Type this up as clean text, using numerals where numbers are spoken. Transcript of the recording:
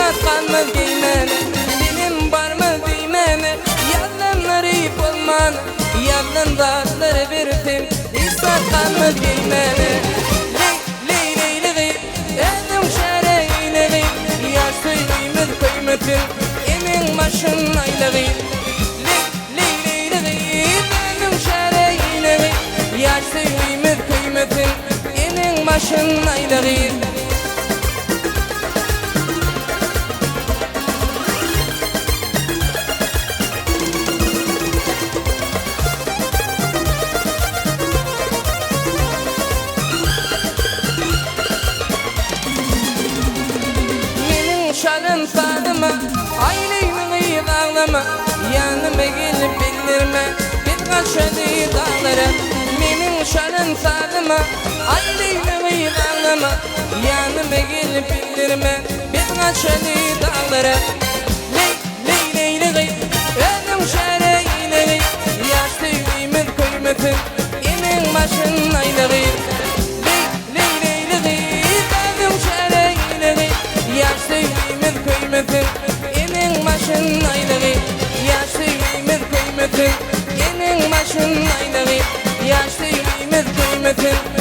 zat galmaz geýmäne, Senem barmaz diýmäne, Ýazanlary bolman, Ýazan zatlary berseň, Hiç zat galmaz geýmäne. Leý, leý, leýli gyz, Özüň şäre eýle gyz, Ýaş söýgimiz köýmesin, Eneň başyn aýla gyz. Leý, leý, leýli gyz, Özüň şäre eýle gyz, Ýaş söýgimiz köýmesin, Eneň başyn aýla gyz. Meniň çalan sazyma Aýlyny gyz aglama Ýanyma gelip bildirme Biz gaçaly daglara Meniň çalan sazyma Aýlyny gyz aglama Ýanyma gelip bildirme Biz gaçaly daglara Leý, leý, leýli gyz Özüň şäre ýyly gyz Ýaş söýgimiz köýmesin Eneň başyn aýla gyz Leý, leý, leýli gyz Özüň şäre ýyly gyz Ýaş söýgimiz köýmesin Eneň başyn aýla gyz Ýaş söýgimiz köýmesin Eneň başyn aýla gyz Ýaş söýgimiz köýmesin.